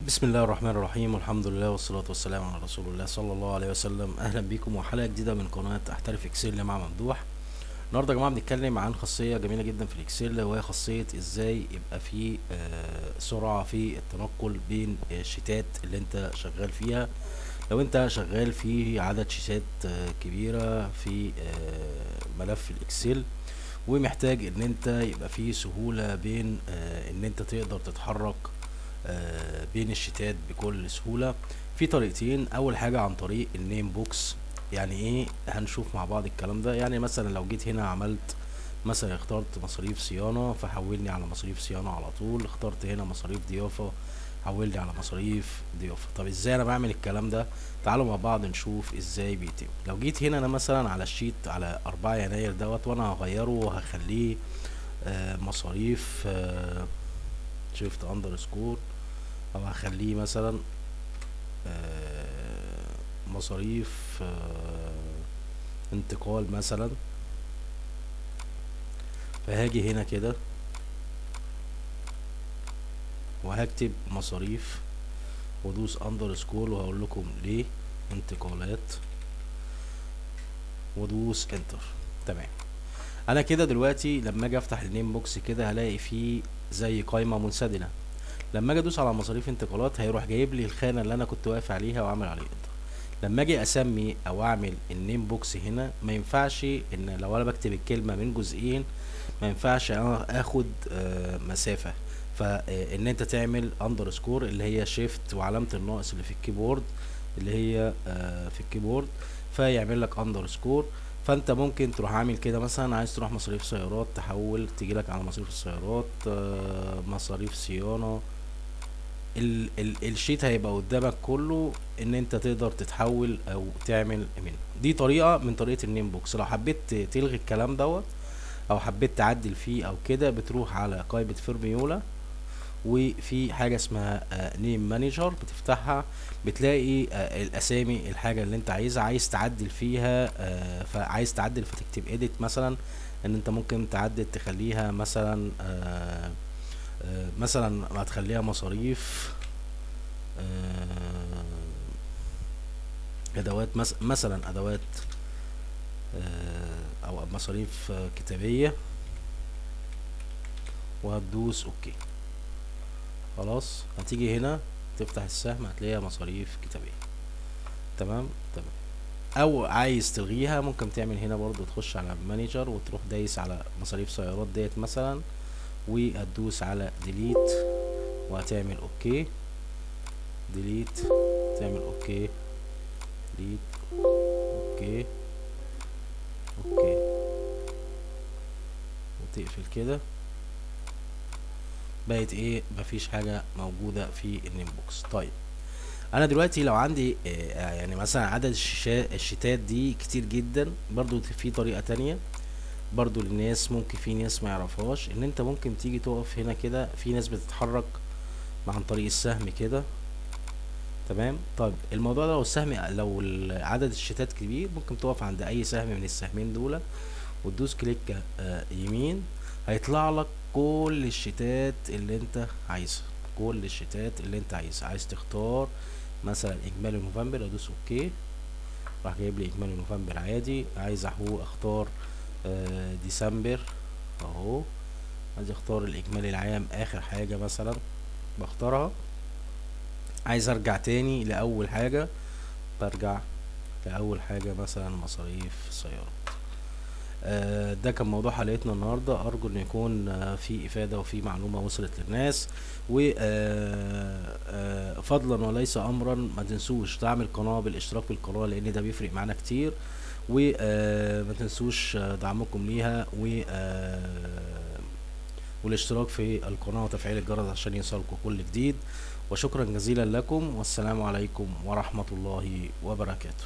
بسم الله الرحمن الرحيم، والحمد لله والصلاة والسلام على رسول الله صلى الله عليه وسلم. اهلا بيكم وحلقة جديدة من قناة احترف Excel مع ممدوح. النهارده يا جماعة بنتكلم عن خاصية جميلة جدا في ال Excel، وهي خاصية ازاي يبقى في سرعة في التنقل بين الشيتات اللي انت شغال فيها. لو انت شغال في عدد شيتات كبيرة في ملف ال Excel، ومحتاج ان انت يبقى في سهولة بين ان انت تقدر تتحرك بين الشيتات بكل سهولة، في طريقتين. اول حاجة عن طريق ال name box. يعني ايه؟ هنشوف مع بعض الكلام ده. يعني مثلا لو جيت هنا عملت مثلا اخترت مصاريف صيانة، فحولني على مصاريف صيانة على طول. اخترت هنا مصاريف ضيافة، حولني على مصاريف ضيافة. طب ازاي انا بعمل الكلام ده؟ تعالوا مع بعض نشوف ازاي بيتم. لو جيت هنا انا مثلا على ال sheet على 4 يناير دوت، وانا هغيره وهخليه مصاريف shift underscore، او هخليه مثلا مصاريف انتقال مثلا. فهاجي هنا كده وهكتب مصاريف وادوس underscore، وهقول لكم ليه انتقالات، وادوس enter. تمام. انا كده دلوقتي لما اجي افتح ال name box كده هلاقي فيه زي قايمة منسدلة. لما اجي ادوس على مصاريف انتقالات هيروح جايب لي الخانة اللي انا كنت واقف عليها وعامل عليها enter. لما اجي اسمي او اعمل ال name box هنا، ما ينفعش ان لو انا بكتب الكلمة من جزئين ما ينفعش انا اخد مسافة. فان انت تعمل underscore اللي هي shift وعلامة الناقص اللي في ال keyboard، اللي هي في ال keyboard، فيعمل لك underscore. فانت ممكن تروح عامل كده، مثلا عايز تروح مصاريف سيارات، تحول تيجي لك على مصاريف السيارات، مصاريف صيانة. ال sheet هيبقى قدامك كله ان انت تقدر تتحول او تعمل منه. دي طريقة من طريقة ال name box. لو حبيت تلغي الكلام دوت او حبيت تعدل فيه او كده، بتروح على قائمة فورميولا، وفي حاجة اسمها name manager، بتفتحها بتلاقي الاسامي الحاجة اللي انت عايزها، عايز تعدل فيها، فعايز تعدل فتكتب edit مثلا، ان انت ممكن تعدل تخليها مثلا، مثلا ما تخليها مصاريف، ادوات مثلا ادوات، او مصاريف كتابية، وهتدوس okay. خلاص هتيجي هنا تفتح السهم هتلاقيها مصاريف كتابية. تمام تمام. او عايز تلغيها ممكن تعمل هنا برضو، تخش على manager وتروح دايس على مصاريف سيارات ديت مثلا، وهتدوس على delete وهتعمل okay، delete تعمل okay، delete okay okay، وتقفل كده. بقت ايه؟ مفيش حاجة موجودة في ال name box. طيب انا دلوقتي لو عندي يعني مثلا عدد الشيتات دي كتير جدا، برضو في طريقة تانية برضو للناس، ممكن في ناس ما يعرفهاش، ان انت ممكن تيجي تقف هنا كده، في ناس بتتحرك عن طريق السهم كده. تمام. طيب الموضوع ده لو السهم، لو عدد الشيتات كبير، ممكن تقف عند اي سهم من السهمين دول وتدوس click يمين، هيطلع لك كل الشيتات اللي انت عايزها، كل الشيتات اللي انت عايزها. عايز تختار مثلا اجمالي نوفمبر، ادوس okay، راح جايب لي اجمالي نوفمبر عادي. عايز اهو اختار ديسمبر اهو، عايز اختار الاجمالي العام اخر حاجة مثلا بختارها. عايز ارجع تاني لاول حاجة، برجع لاول حاجة مثلا مصاريف سيارات. ده كان موضوع حلقتنا النهاردة. ارجو ان يكون في افادة وفي معلومة وصلت للناس. و، فضلا وليس امرا ما تنسوش دعم القناة بالاشتراك في القناة، لان ده بيفرق معانا كتير. و، ما تنسوش دعمكم ليها والاشتراك في القناة وتفعيل الجرس عشان يوصلكم كل جديد. وشكرا جزيلا لكم، والسلام عليكم ورحمة الله وبركاته.